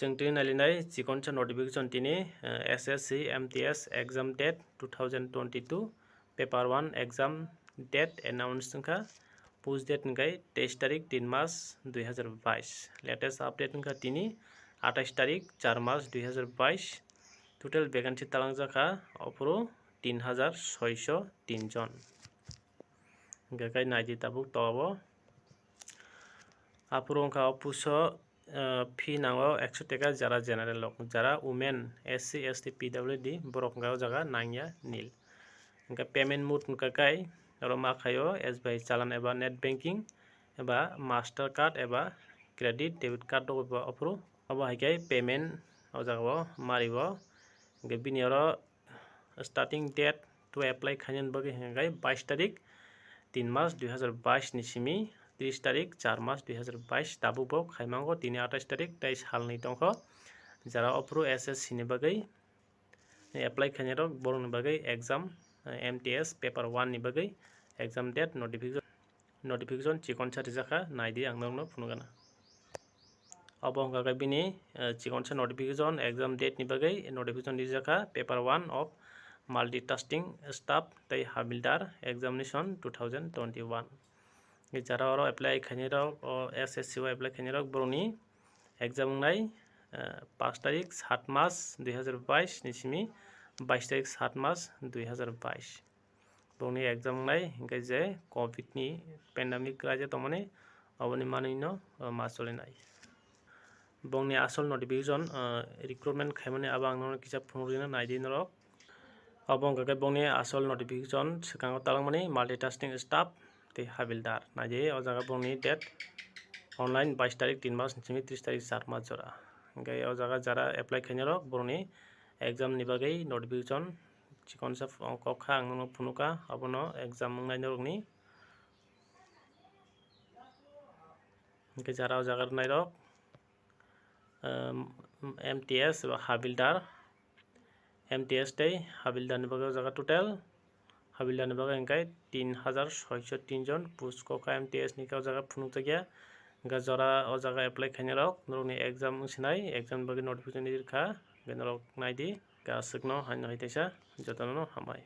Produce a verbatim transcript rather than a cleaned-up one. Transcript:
Chwng tini nailinai chikonsa notification tini, eh, S S C M T S exam date two thousand twenty-two, paper one exam date announce wngkha. Post date hwnkhe teis tarik tin mas dui hazar bais. Latest update wngkha tini atais tarik char mas dui hazar bais. Total vacancy talangjak kha ophuru tin hazar soiso tin jon. Hwnkhe kai naidi tabuk tobo. Aphuru wngkha o puso, eh, fee nango ekso teka jara general rok, jara women, S C, S T, P W D borok hwnkha o jaga nangya nil. Hwnkhe payment mode hwnkha kai oro ma khaio S B I challan eba net banking eba master card eba credit debit card rok eba aphuru obo hai khe payment o jaga o mario. Hwnkhe bini oro starting date to apply khainani bagwi hwnkhe bais tarik tin mas dui hazar bais ni simi tris tarik char mas dui hazar bais tabuk bo khaimango tini atais tarik tei salni tongkho. Jara ophuru S S C ni bagwi apply khainai rok borokni bagwi exam, eh, M T S paper one ni bagwi exam date notification, notification chikonsa rijak kha, naidi ang norokno phunukgana. Obo wngkha khe bini, eh, chikonsa notification exam date ni bagwi notification rijak kha, paper one of multitasking staff tei habildar examination two thousand twenty-one. Jara oro apply khainai rok, o S S C o apply khainai rok borokni exam wngnai, eh, pash tarik sat mas dui hazar bais ni simi bais tarik sat mas dui hazar bais. Bongni exam wngnai hwnkhe je covid ni pandemic raida tongmani, oboni manwino, o, ma cholinai. Bongni asol notification, o, recruitment khaimani abo ang nono kisa phunukgwino naidi norok. Obo wngkha khe bongni asol notification swkango talangmani multitasking staff tei habildar. Naidi o jaga bongni date online bais tarik tin mas ni simi tris tarik char mas jora. Hwnkhe o jaga jara apply khainai rok borokni exam ni bagwi notification chikonsa kok kha ang nono phunukha, abono exam wngnai norokni. Hwnkhe jara o jaga rwnairok, em, M T S eba habildar, M T S tei habildarni bagwi o jaga total, habildarni bagwi hwnkhe tin hazar soiso tin jon post kok kha M T S ni khe o jaga phunukjakya. Hwnkhe jora o jaga apply khainai rok norokni exam wng sinai, exam ni bagwi notification rijak kha, hwnkhe norok naidi, hwnkhe aswkno haino hai teisa jotono hambai.